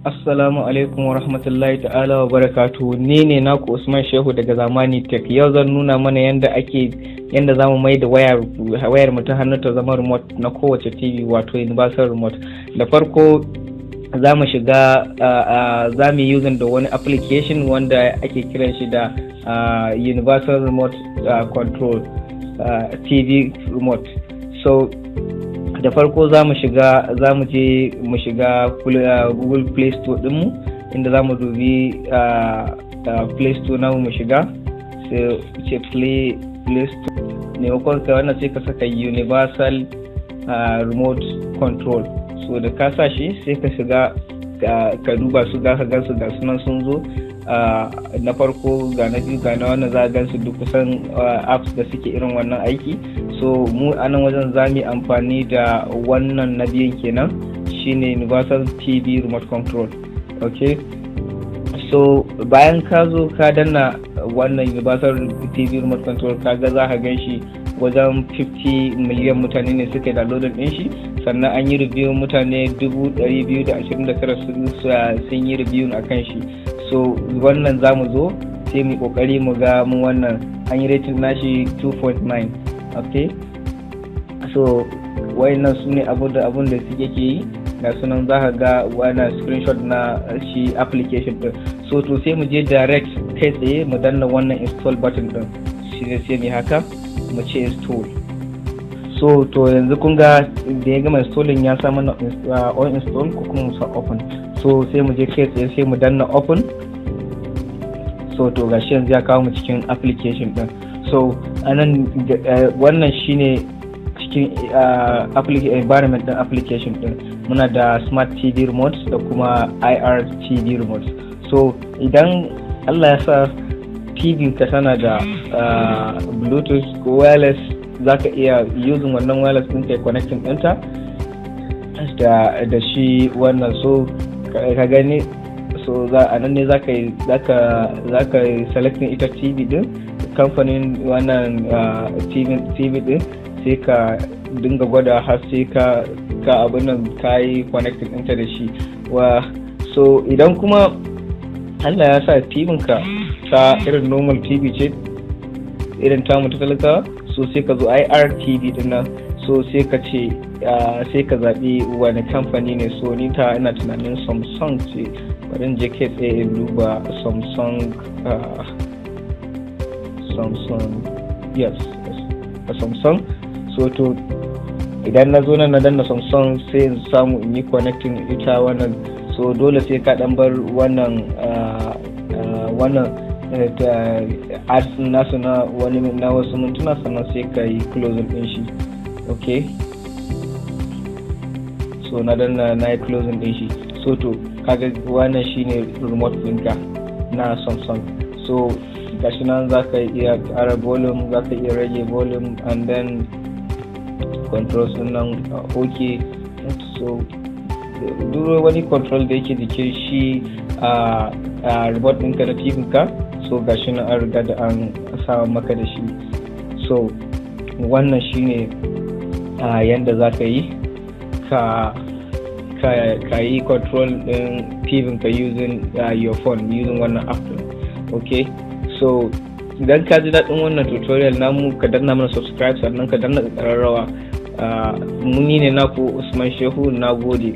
Assalamu alaikum wa rahmatullahi ta'ala wa barakatuhu. Ni ne naku Usman Shehu daga Zamani Tech. Yau zan nuna mana yadda ake yadda zamu mai da wayar mu ta hannu ta zama remote na kowace TV, wato universal remote. Da farko za mu shiga, za mu yi using da wani application wanda ake kiran shi da universal remote control TV remote. So da farko za mu shiga, za mu je mu shiga Google Play Store dinmu, inda za mu dubi Play Store namu, mu shiga, sai ce Play Store. Maimakon ka wannan, sai ka saka universal remote control. So da ka sa shi, sai ka shiga ka duba su, ga ka gansu, ga sunan sun zo, na farko ga na biyu, ga na wannan, za a gansu duk kusan apps da suke irin wannan aiki. So mu a nan wajen za mu yi amfani da wannan na biyun kenan, shine universal TV remote control. Ok, so bayan ka zo ka danna wannan universal TV remote control, kaga za ka gan shi wajen 50 miliyan mutane ne suka downloading din shi. Sannan an yi review, mutane 229,000 sun yi review a kan shi. So wannan za mu zo sai mu kokari mu ga mu wannan, an yi rating nashi 2.9. Ok, so wayannan su ne abun da suke ke yi. Ga sunan, za ka ga wannan screenshot na shi application din. So to sai mu je direct, kai tsaye mu danna wannan install button din. Shi ne sai mu haka, mu ce install. So to yanzu kun ga da ya gama installing, ya sa mana on install ko kuma mu sa open. So sai mu je kai tsaye, sai mu danna open. So to gashi yanzu ya kawo mu cikin application din. So anan wannan shine cikin environment din application din. Muna da smart TV remote da kuma IR TV remote. So idan Allah ya sa TV ka tana da Bluetooth ko wireless, za ka iya using wannan wireless ɗin kai connecting ɗinta da shi wannan. So ka gani, so za a nan ne za ka yi selecting ita TV din, kamfanin wannan TV din, sai ka dinga gwada har sai ka abin nan, ka yi connecting ɗinta da shi wa. So idan kuma Allah ya sa TV ka ta irin normal TV ce, irin tamu ta talakawa, so sai ka zo IRTV din nan. So sai ka ce, sai ka zaɓi wani kamfani ne. So ni ta ina tunanin Samsung ce. Bari in je kai tsaye in duba Samsung. Samsung, yes, Samsung. So to idan na zo nan na danna Samsung, sai in samu in yi connecting ita wannan. So dole sai ka dan bar wannan ads nasu na wani na wasu mintuna, sannan sai ka yi closing din shi. Ok, so na danna, na yi closing din shi. So to kaga wannan shine remote ɗinka na Samsung. So gashi nan, za ka iya ƙara volume, za ka iya rage volume, and then controls nan. Ok, so duk wani control da yake jikin shi a remote ɗinka na TV ka, so gashi nan an riga da an sa maka da shi. So wannan shine yanda za ka yi ka yi control din TV ka using your phone, using wannan app din. Ok, so idan ka ji daɗin wannan tutorial namu, ka danna mana subscribe, sannan ka danna ƙararrawa. Muni ne naku Usman Shehu. Na gode.